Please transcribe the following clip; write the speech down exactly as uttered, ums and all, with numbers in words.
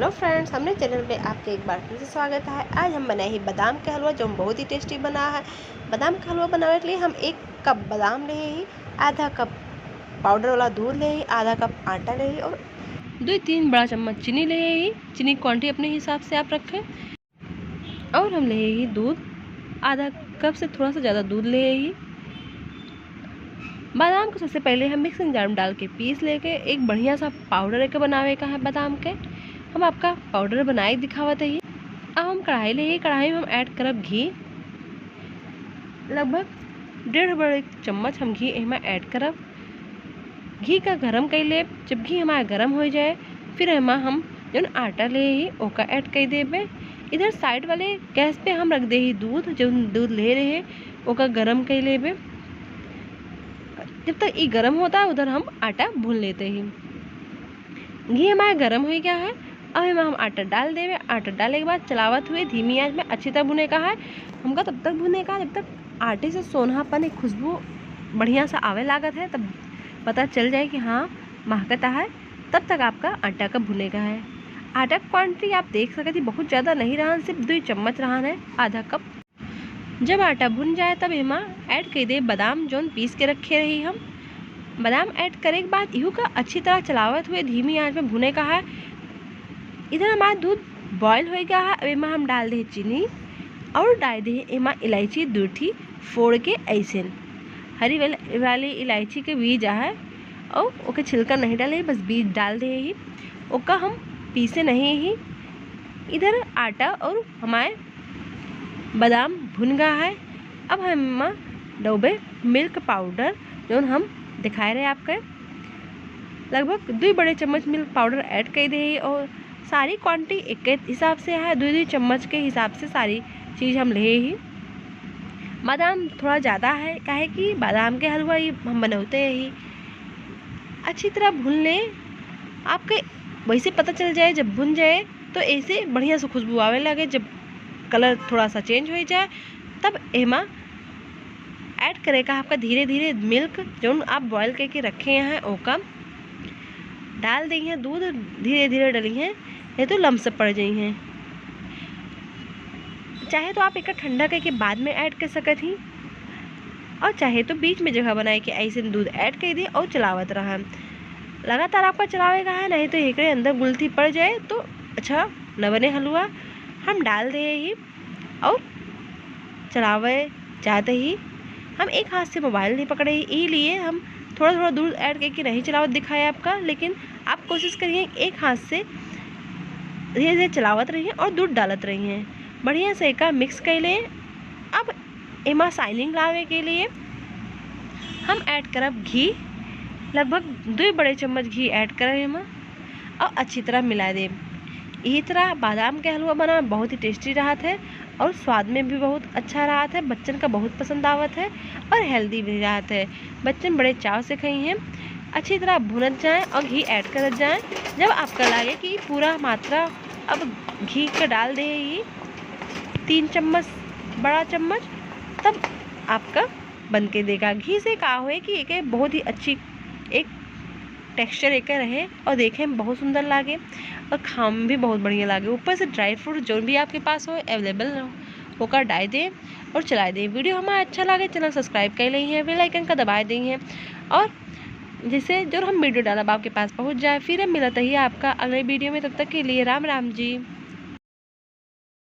Hello friends, हमरे channel पे आपके एक बार फिर से स्वागत है। आज हम बनाए ही बादाम के हलवा, जो बहुत ही tasty बना है। बादाम का हलवा बनावे के लिए हम एक कप बादाम ले ही, आधा कप पाउडर वाला दूध ले ही, आधा कप आटा ले ही और दो तीन बड़ा चम्मच चीनी ले ही। चीनी quantity अपने हिसाब से आप रखें। और हम ले ही दूध, आधा कप से थोड़ा सा ज़्यादा दूध ले ही। बादाम को सबसे पहले हम mixing jar में डाल के पीस लेके एक बढ़िया सा पाउडर एक बनावे का है बादाम के। हम आपका पाउडर बनाए दिखावत ही। अब हम कढ़ाई ले ही, कढ़ाई में हम ऐड करब घी, लगभग डेढ़ बड़े चम्मच हम घी एमा ऐड करब। घी का गरम कइ लेब। जब घी हमार गरम होइ जाए, फिर एमा हम जौन आटा ले ही ओका ऐड कइ देबे। इधर साइड वाले गैस पे हम रख दे ही दूध, जौन दूध ले रहे ओका गरम कइ लेबे। जब तक ई गरम होता है उधर हम आटा भून लेते ही। घी हमारा गरम होइ गया है। अब एमा हम आटा डाल देबे। आटा डाले के बाद चलावत हुए धीमी आंच में अच्छी तरह भुने का है। हमका तब तक भुने का है जब तक आटे से सोनहापन, एक खुशबू बढ़िया सा आवे लागत है, तब पता चल जाए कि हाँ, महकता है। तब तक आपका आटा का भुने का है। आटा का quantity आप देख सकत ही, बहुत ज़्यादा नहीं रहन, सिर्फ दो चम्मच रहन है, आधा कप। जब आटा भुन जाए तब एमा ऐड कइ दे बादाम जौन पीस के रखे रही हम। बादाम ऐड करे के बाद इहू का अच्छी तरह चलावत हुए धीमी आंच में भुने का है। इधर हमारा दूध बॉयल होइ गया है। अब एमा हम डाल दे चीनी और डाल दे एमा इलायची दो ठी फोड़ के ऐसे हरी वाल-, वाली इलायची के बीज है और ओके छिलका नहीं डाले, बस बीज डाल दे ही। ओका हम पीसे नहीं ही। इधर आटा और हमारे बादाम भुन गया है। अब हम एमा डउबे मिल्क पाउडर, जौन हम दिखाए रहे आपके, लगभग दो बड़े चम्मच मिल्क पाउडर ऐड कइ दे ही और सारी क्वांटिटी एक के हिसाब से है, दो दो चम्मच के हिसाब से सारी चीज़ हम ले ही। बादाम थोड़ा ज़्यादा है, काहे कि बादाम के हलवा ये हम बनौते ही। अच्छी तरह भून लें। आपके वैसे पता चल जाए, जब भुन जाए तो ऐसे बढ़िया से खुशबू आवे लगे। जब कलर थोड़ा सा चेंज हो जाए, तब एमा ऐड करे का आपका धीरे धीरे मिल्क, जौन आप बॉयल करके रखे हैं, ओका डाल देइहें। दूध धीरे धीरे डलिहें, नहीं तो लम्स पड़ जइहें। चाहे तो आप एका ठंडा करके बाद में ऐड कर सकत ही, और चाहे तो बीच में जगह बनाए के ऐसे दूध ऐड कर दी और चलावत रहा। लगातार आपका चलावे का है, नहीं तो एकरे अंदर गुलथी पड़ जाए तो अच्छा न बने हलवा। हम डाल दे ही और चलावे जाते ही हम एक हाथ से मोबाइल नहीं पकड़े ही, ई लिए हम थोड़ा थोड़ा दूध ऐड करके नहीं चलावत दिखाए आपका, लेकिन आप कोशिश करिए एक हाथ से धीरे धीरे चलावत रहिए और दूध डालत रहिए। बढ़िया से एका मिक्स कर लें। अब एमा शाइनिंग लावे के लिए हम ऐड करब घी, लगभग दो बड़े चम्मच घी ऐड करब एमा और अच्छी तरह मिला देब। यही तरह बादाम के हलवा बनाना बहुत ही टेस्टी रहत है और स्वाद में भी बहुत अच्छा रहत है, बच्चन का बहुत पसंद आवत है और हेल्दी भी रहत है। बच्चन बड़े चाव से खइहें। अच्छी तरह भुनत जाएं और घी ऐड करत जाएं। जब आपका लागे कि पूरा मात्रा अब घी का डाल दे ही तीन चम्मच, बड़ा चम्मच, तब आपका बन के देगा। घी से का होए कि एक बहुत ही अच्छी एक टेक्सचर एक रहे और देखे में बहुत सुंदर लागे और खाम भी बहुत बढ़िया लागे। ऊपर से ड्राई फ्रूट जो भी आपके पास हो अवेलेबल, ओकर डाल दें और चला दें। वीडियो हमारा अच्छा लागे, चैनल सब्सक्राइब कर लें हैं, बेल आइकन का दबाए दें हैं, और जिससे जो हम वीडियो डालब आपके पास पहुंच जाए। फिर हम मिलत ही आपका अगले वीडियो में। तब तक के लिए राम राम जी।